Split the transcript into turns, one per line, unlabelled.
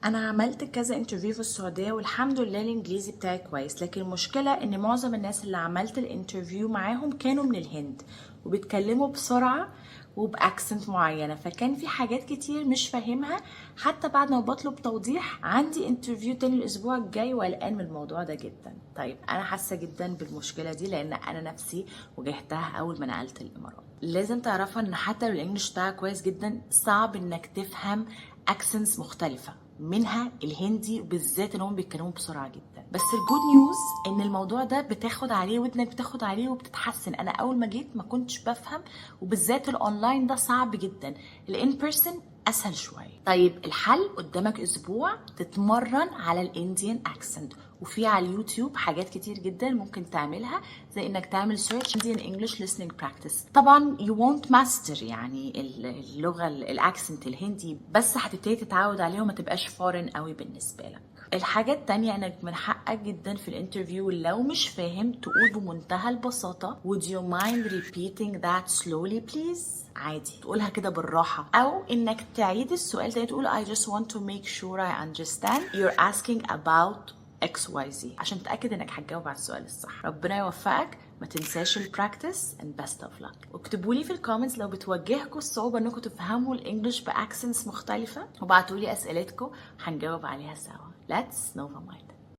انا عملت كذا interview في السعودية والحمد لله الانجليزي بتاعي كويس، لكن المشكلة ان معظم الناس اللي عملت ال interview معاهم كانوا من الهند وبيتكلموا بسرعة وب accent معينه، فكان في حاجات كتير مش فاهمها حتى بعد ما بطلب توضيح. عندي interview تاني الاسبوع الجاي وقلقان من الموضوع ده جدا. طيب، انا حاسه جدا بالمشكلة دي لان انا نفسي واجهتها اول ما نقلت الامارات. لازم تعرفها ان حتى لو ال English بتاعك كويس جدا، صعب انك تفهم accents مختلفه، منها الهندي بالذات، ان هم بيتكلموا بسرعة جدا. بس ال good news ان الموضوع ده بتاخد عليه، ودنك بتاخد عليه وبتتحسن. انا اول ما جيت ما كنتش بفهم، وبالذات الاونلاين ده صعب جدا، ال in person اسهل شويه. طيب، الحل قدامك اسبوع تتمرن على ال Indian accent، وفي على اليوتيوب حاجات كتير جدا ممكن تعملها، زي انك تعمل search Indian English listening practice. طبعا you won't master يعني اللغة، ال accent الهندي، بس هتبتدي تتعود عليه وما تبقاش foreign قوي بالنسبة لك. الحاجة التانية انك من حقك جدا في ال interview لو مش فاهم تقول بمنتهى البساطة "would you mind repeating that slowly please؟" عادي تقولها كده بالراحة، او انك تعيد السؤال تاني، تقول "I just want to make sure I understand you're asking about XYZ" عشان تتأكد انك هتجاوب على السؤال الصح. ربنا يوفقك، ما تنساش ال practice and best of luck. واكتبوا لي في ال comments لو بتواجهكم الصعوبة انكم تفهموا ال English ب accents مختلفة، وبعتوا لي اسئلتكم هنجاوب عليها سوا. Let's Nova Mind.